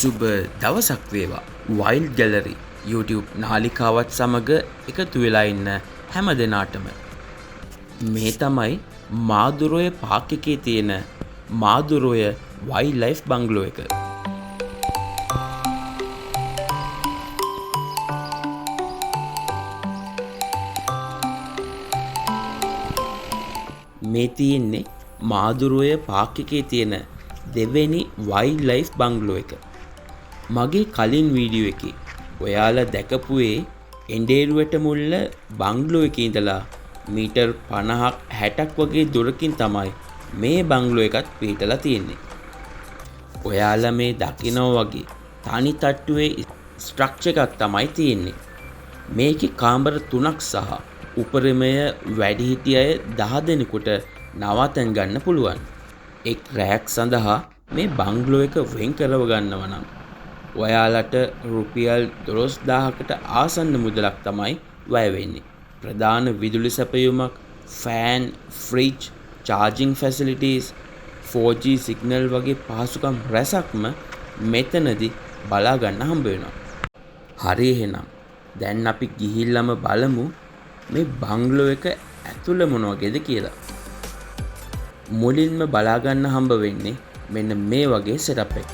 සුබ දවසක් වේවා. වයිල්ඩ් ගැලරි YouTube නාලිකාවත් සමග එකතු වෙලා ඉන්න හැම දෙනාටම. මේ තමයි මාදුරොය පාක් එකේ තියෙන මාදුරොය වයිල්ඩ් ලයිෆ් බංගලෝ එක. මේ තියෙන්නේ මාදුරොය පාක් එකේ තියෙන දෙවෙනි වයිල්ඩ් ලයිෆ් බංගලෝ එක. මගේ කලින් වීඩියෝ එකේ ඔයාලා දැකපු ඒ එඬේරුවට මුල්ල බංගලෝ එකේ ඉඳලා මීටර් 50ක් 60ක් වගේ දුරකින් තමයි මේ බංගලෝ එකත් පිහිටලා තියෙන්නේ. ඔයාලා මේ දකිනවා වගේ තනි තට්ටුවේ ස්ට්‍රක්චර් එකක් තමයි තියෙන්නේ. මේකේ කාමර 3ක් සහ උපරිමය වැඩිහිටි අය 10 දෙනෙකුට නවාතැන් ගන්න පුළුවන්. එක් රැයක් සඳහා මේ බංගලෝ එක වෙන් කරව ගන්නව නම් ඔයාලට රුපියල් 12000කට ආසන්න මුදලක් තමයි වැය වෙන්නේ. ප්‍රධාන විදුලි සැපයුමක්, fan, fridge, charging facilities, 4G signal වගේ පහසුකම් රැසක්ම මෙතනදි බලා ගන්න හම්බ වෙනවා. හරි එහෙනම් දැන් අපි ගිහිල්ලාම බලමු මේ බංගලෝ එක ඇතුළ මොන වගේද කියලා. මුලින්ම බලා ගන්න හම්බ වෙන්නේ මෙන්න මේ වගේ සෙටප් එකක්.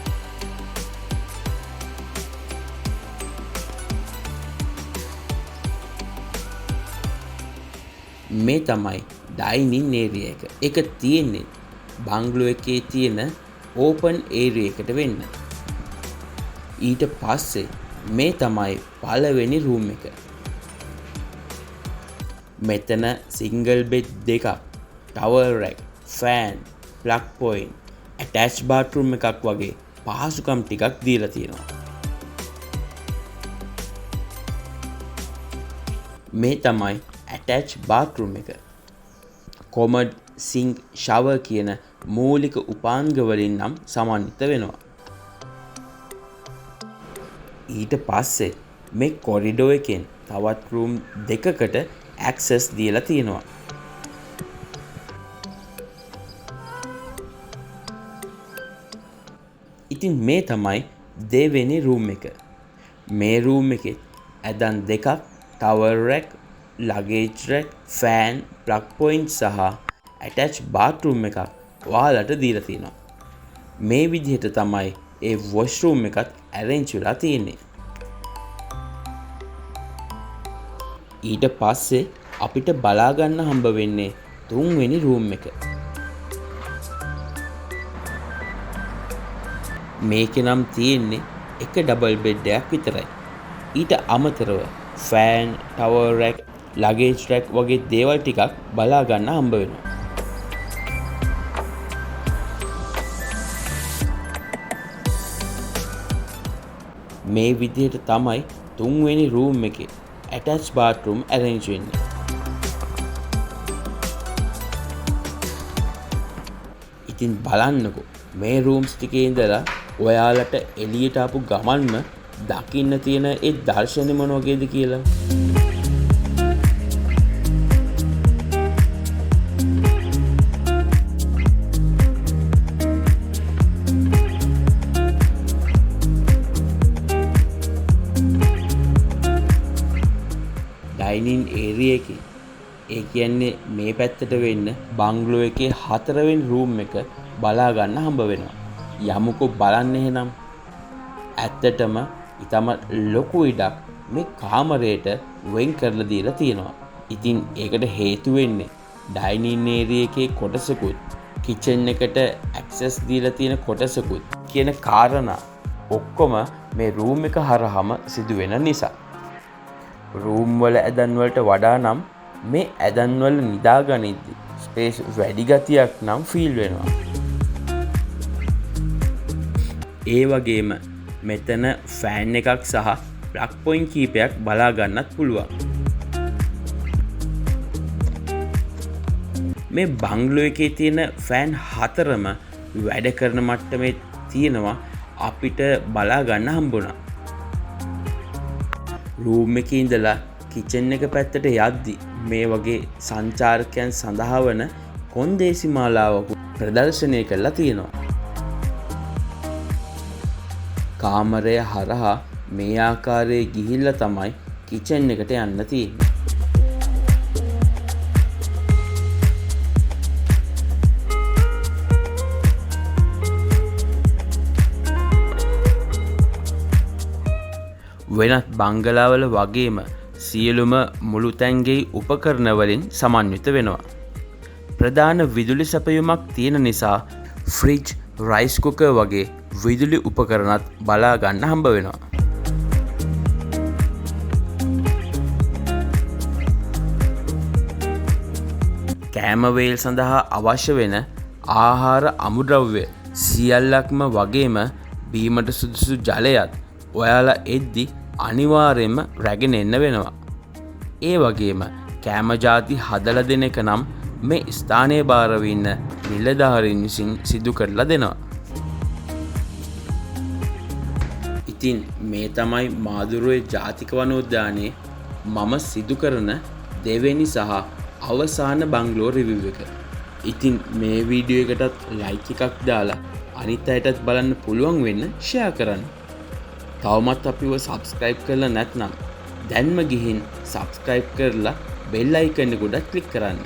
මේ තමයි ඩයිනින් ඒරියා එක. ඒක තියෙන්නේ බංගලෝ එකේ තියෙන ඕපන් ඒරියා එකට වෙන්න. ඊට පස්සේ මේ තමයි පළවෙනි රූම් එක. මෙතන සිංගල් බෙඩ් දෙකක්, towel rack, fan, plug point, attach bathroom එකක් වගේ පහසුකම් ටිකක් දීලා තියෙනවා. මේ තමයි ඇටච් බාත්රූම් එක. කොමඩ්, සිංක්, ෂවර් කියන මූලික උපාංග වලින් නම් සමන්විත වෙනවා. ඊට පස්සේ මේ කොරිඩෝ එකෙන් තවත් රූම් දෙකකට ඇක්සස් දීලා තියෙනවා. ඉතින් මේ තමයි දෙවෙනි රූම් එක. මේ රූම් එකෙත් ඇදන් දෙකක්, towel rack, luggage rack, fan, plug point සහ ඇටච් බාත්රූම් එකක් ඔයාලට දීලා තියෙනවා. මේ විදිහට තමයි ඒ වොෂ්රූම් එකත් ඇරේන්ජ් වෙලා තියෙන්නේ. ඊට පස්සේ අපිට බලා ගන්න හම්බ වෙන්නේ තුන්වෙනි රූම් එක. මේකේ නම් තියෙන්නේ එක ඩබල් බෙඩ් එකක් විතරයි. ඊට අමතරව fan, towel rack, luggage rack වගේ දේවල් ටිකක් බලා ගන්න හම්බ වෙනවා. මේ විදිහට තමයි තුන්වෙනි රූම් එකේ ඇටච් බාත්රූම් ඇරේන්ජ් වෙන්නේ. ඉතින් බලන්නකෝ මේ රූම්ස් ටිකේ ඉඳලා ඔයාලට එළියට ආපු ගමන්ම දකින්න තියෙන ඒ දර්ශනය මොන වගේද කියලා. ඩයිනින් ඒරියා එකේ, ඒ කියන්නේ මේ පැත්තට වෙන්න බංගලෝ එකේ හතරවෙනි රූම් එක බලා ගන්න හම්බ වෙනවා. යමුකෝ බලන්න එහෙනම්. ඇත්තටම ඊටම ලොකු ඉඩක් මේ කාමරයට වෙන් කරලා දීලා තියෙනවා. ඉතින් ඒකට හේතු වෙන්නේ ඩයිනින් ඒරියා එකේ කොටසකුත් කිචන් එකට ඇක්සස් දීලා තියෙන කොටසකුත් කියන කාරණා ඔක්කොම මේ රූම් එක හරහාම සිදු වෙන නිසා. රූම් වල ඇදන් වලට වඩා නම් මේ ඇදන් වල නිදාගනිද්දි ස්පේස් වැඩි ගතියක් නම් ෆීල් වෙනවා. ඒ වගේම මෙතන ෆෑන් එකක් සහ ප්ලග් පොයින්ට් කීපයක් බලා ගන්නත් පුළුවන්. මේ බංගලෝ එකේ තියෙන ෆෑන් හතරම වැඩ කරන මට්ටමේ තියෙනවා අපිට බලා ගන්න හම්බුණා. රූම් එකේ ඉඳලා කිචන් එක පැත්තට යද්දි මේ වගේ සංචාරකයන් සඳහා වන කොන්දේසි මාලාවක ප්‍රදර්ශනය කරලා තියෙනවා. කාමරය හරහා මේ ආකාරයේ ගිහිල්ලා තමයි කිචන් එකට යන්න තියෙන්නේ. වෙනත් බංගලාවල වගේම සියලුම මුළුතැන්ගෙයි උපකරණ වලින් සමන්විත වෙනවා. ප්‍රධාන විදුලි සැපයුමක් තියෙන නිසා ෆ්‍රිජ්, රයිස් කුකර් වගේ විදුලි උපකරණත් බලා ගන්න හම්බ වෙනවා. කෑම වේල් සඳහා අවශ්‍ය වෙන ආහාර අමුද්‍රව්‍ය සියල්ලක්ම වගේම බීමට සුදුසු ජලයත් ඔයාලා එද්දි අනිවාර්යයෙන්ම රැගෙන එන්න වෙනවා. ඒ වගේම කෑම ජාති හදලා දෙන එක නම් මේ ස්ථානයේ භාරව ඉන්න නිලධාරීන් විසින් සිදු කරලා දෙනවා. ඉතින් මේ තමයි මාදුරුවේ ජාතික වනෝද්‍යානයේ මම සිදු කරන දෙවෙනි සහ අවසාන බංගලෝ රිවිව් එක. ඉතින් මේ වීඩියෝ එකටත් ලයික් එකක් දාලා අනිත් අයටත් බලන්න පුළුවන් වෙන්න ෂෙයා කරන්න. තවමත් අපිව සබ්ස්ක්‍රයිබ් කරලා නැත්නම් දැන්ම ගිහින් සබ්ස්ක්‍රයිබ් කරලා බෙල් අයිකන් එක උඩ ක්ලික් කරන්න.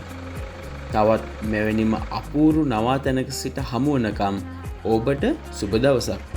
තවත් මෙවැනිම අපූරු නවාතැනක සිට හමු වෙනකම් ඔබට සුබ දවසක්.